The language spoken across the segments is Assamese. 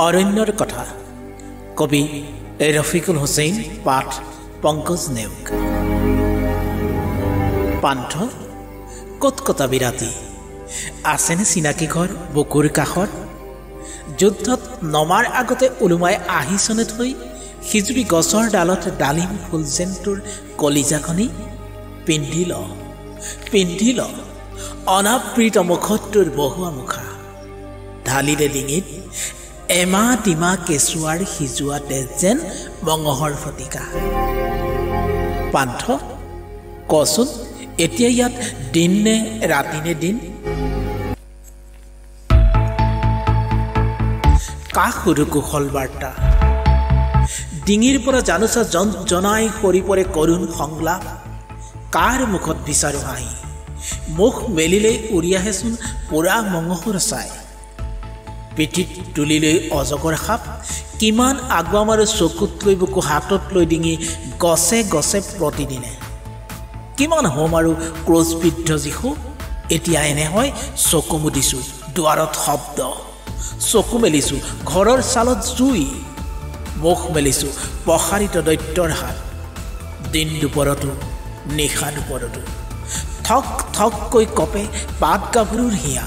অৰণ্যৰ কথা, কবি ৰফিকুল হুছেইন, পাঠ পংকজ নেওগ। পান্থ, ক'ত কটাবি ৰাতি? আছেনে চিনাকি ঘৰ বুকুৰ কাষত? যুদ্ধত নমাৰ আগতে ওলোমাই আহিছনে থৈ সিজুবি গছৰ ডালত ডালিম ফুল যেন তোৰ কলিজাখনি? পিন্ধি ল, পিন্ধি ল অনাবৃত মুখত তোৰ বহুৱা মুখা। ঢালিলে ডিঙিত এমা ডিমা কেঁচুৱাৰ সিজোৱা তেজ যেন মঙহৰ ফটিকা। পান্থ, কচোন এতিয়া ইয়াত দিন নে ৰাতি নে দিন? কাক সুধো কুশল বাৰ্তা? ডিঙিৰ পৰা জানোচা জন জনাই সৰি পৰে কৰুণ সংলাপ। কাৰ মুখত বিচাৰো হাঁহি? মুখ মেলিলেই উৰি আহেচোন পোৰা মঙহৰ ছাই। পিঠিত তুলি লৈ অজগৰ সাপ কিমান আগুৱাম আৰু চকুত লৈ বুকু হাতত লৈ ডিঙি গছে গছে প্ৰতিদিনে কিমান হোম আৰু ক্ৰোজবিদ্ধ যীশু। এতিয়া এনে হয়, চকু মুদিছোঁ দুৱাৰত শব্দ, চকু মেলিছোঁ ঘৰৰ ছালত জুই, মুখ মেলিছোঁ প্ৰসাৰিত দৈত্যৰ হাত। দিন দুপৰতো নিশা দুপৰতো থক থককৈ কঁপে পাত গাভৰুৰ হিয়া।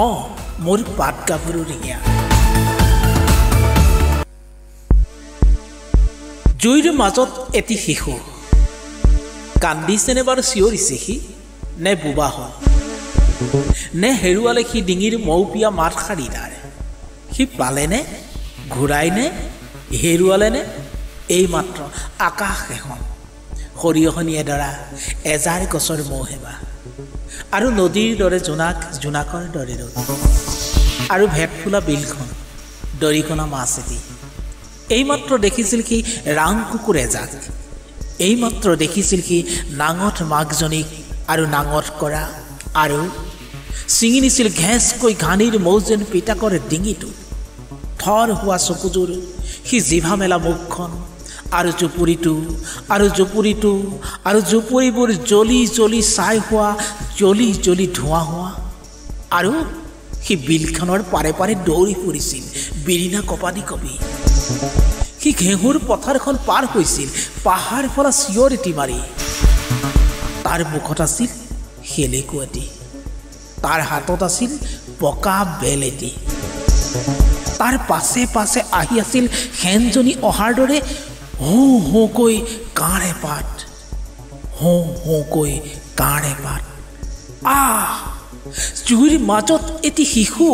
অঁ, মোৰ পাত গাভৰুৰ হিয়া। জুইৰ মাজত এটি শিশু কান্দিছেনে বাৰু চিঞৰিছে সি? নে বোবা হ'ল, নে হেৰুৱালে সি ডিঙিৰ মৌপিয়া মাতষাৰি তাৰ? সি পালেনে, ঘূৰাইনে, হেৰুৱালেনে? এইমাত্ৰ আকাশ এখন, সৰিয়হনি এডৰা, এজাৰ গছৰ মৌহেবা, আৰু নদীৰ দৰে জোনাক, জোনাকৰ দৰে ৰ'দ, আৰু ভেটফুলা বিলখন, দৰিকণা মাছ এটি। এইমাত্ৰ দেখিছিল সি ৰাং কুকুৰ এজাক। এইমাত্ৰ দেখিছিল সি নাঙঠ মাকজনীক আৰু নাঙঠ কৰা, আৰু ছিঙি নিছিল ঘেঁচকৈ ঘানিৰ মৌ যেন পিতাকৰ ডিঙিটো। থৰ হোৱা চকুযোৰ, সি জিভা মেলা মুখখন, আৰু জুপুৰিটো, আৰু জুপুৰিটো, আৰু জুপুৰিবোৰ জ্বলি জ্বলি ছাই হোৱা, জ্বলি জ্বলি ধোঁৱা হোৱা। আৰু সি বিলখনৰ পাৰে পাৰে দৌৰি ফুৰিছিল বিৰিণা কপাদি কবি। সি ঘেঁহুৰ পথাৰখন পাৰ হৈছিল পাহাৰ ফলা চিঞৰ এটি মাৰি। তাৰ মুখত আছিল শেলেকু এটি, তাৰ হাতত আছিল পকা বেল এটি। তাৰ পাছে পাছে আহি আছিল শেনজনী অহাৰ দৰে হো হোকৈ কাঁড়ে পাত, হো হোকৈ কাঁড়ে পাত। আহ, জুইৰ মাজত এটি শিশু।